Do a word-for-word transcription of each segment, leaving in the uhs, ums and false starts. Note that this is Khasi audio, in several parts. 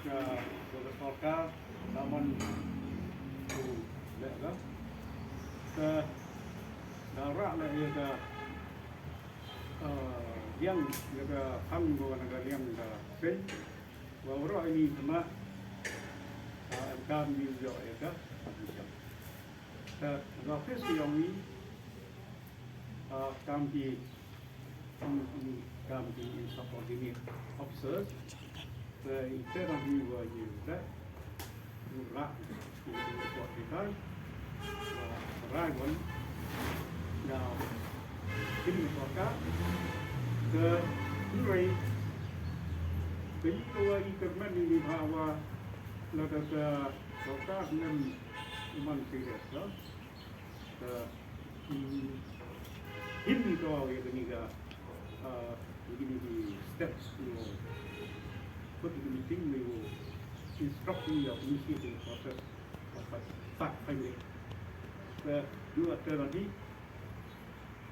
Ka, ka sorkar, ka man tu leh ka. Ka, ka rak leh ïa ka, eh, liang ïa ka khang ko na ka liang ka seng. Wa rak ini kena, eh, em kam di ïoh ïa ka. Ka, ka office ïong i, ah, kam ki, kam ki insubordinate officers. Te ite rang hi wa ye te. Ura, ite ko te kai. Wa rai wan. Now, kin ko ka. Te rai. Te ite wa i kermen ini ba wa la ka ka ka ka nem man serious, no? Ka, mm, him ni to ïa kani ka, ah, ïa kini ki steps, you know, put in meeting, you know, instruct me of initiating process of fact finding. Ka, you are telling me,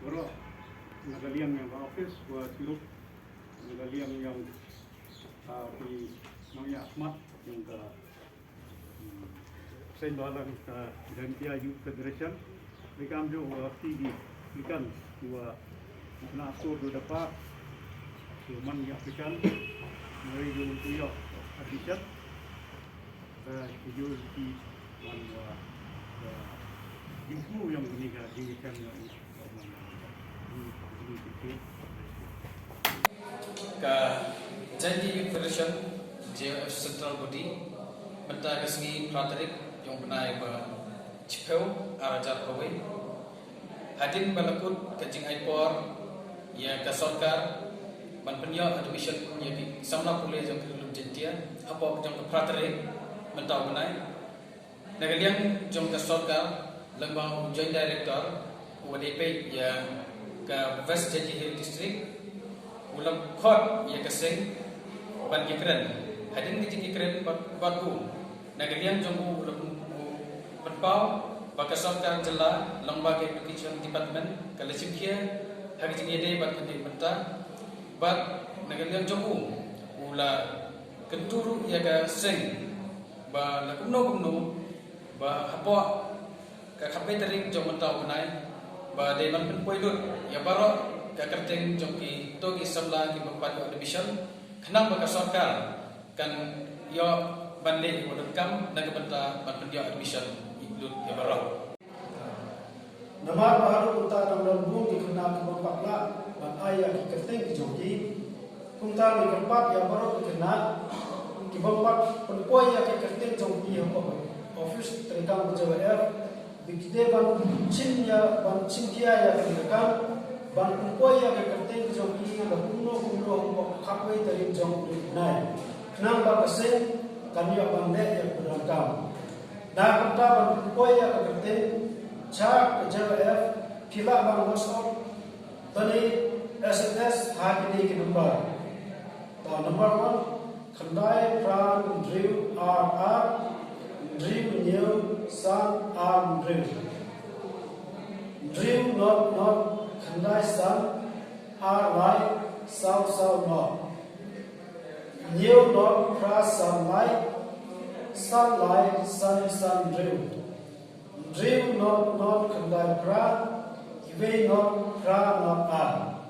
bro, na ka liang ïong ka office, wa sirup, na ka liang ïong, ah, ki nongïakhmat, ïong ka Seng Balang, uh, Jaintia Youth Federation. Ri kam jo wa ki ki kan wa na sur do dapa. Ki man ya ki kan. Mari jo tu yo admission. Uh, ki jo ki man wa, uh, ki semua yang ni ka di kan ya. Ka Jaintia Youth Federation, J Y F Central Body, mynta ka sngi phra tarik jong u bnai ba shiphew, ar hajar arphew wei. Hadien ba la kut ka jingai por ïa ka sorkar ban pynïoh admission ïa ki samla pule jong ka Ri Lum Jaintia, hapoh jong ka phra tarik mynta u bnai. Na ka liang jong ka sorkar, lyngba u Joint Director, u dei peit ïa ka West Jaintia Hills District, u la khot ïa ka seng ban ïakren. Hadien ka jingïakren bad, bad u, na ka liang jong u, u la pyn-, u pynpaw ba ka sorkar jylla lyngba ka Education Department ka la shim khia ha ka jingïadei bad ka dei mynta. Bad na ka liang jong u, u la kyntu ruh ïa ka seng ba la kumno kumno ba hapoh ka khatwei tarik jong mynta u bnai ba dei ban pynpoi lut ïa baroh ka kyrteng jong kito ki samla kiba pat ïoh admission, khnang ba ka sorkar kan ïoh ban leh ïa ka donkam na ka bynta ban pynïoh admission lut ïa baroh. Namar ba haduh mynta dang don bun ki khynnah ki bym pat lah ban ai ïa ki kyrteng ki jong ki. Kumta ngi kyrpad ïa baroh ki khynnah ki bym pat pynpoi ïa ki kyrteng jong ki hapoh office treikam ka J Y F, ba ki dei ban shim ïa, ban shim khia ïa ka treikam ban pynpoi ïa ki kyrteng ki jong ki la kumno kumno hapoh khatwei tarik jong u bnai, khnang ba ka seng kan ïoh ban leh ïa ka donkam. Na ka bynta ban pynpoi ïa ka kyrteng sha ka J Y F, phi lah ban WhatsApp Tani S M S ha kine ki number. Ta number one, khyndai phra hynriew ar ar hynriew hynñiew san ar hynriew. Hynriew not not khyndai san ar lai saw saw not. Hynñiew not phra san lai san lai san san hynriew. Hynriew not not khyndai phra, iwei not phra not ar.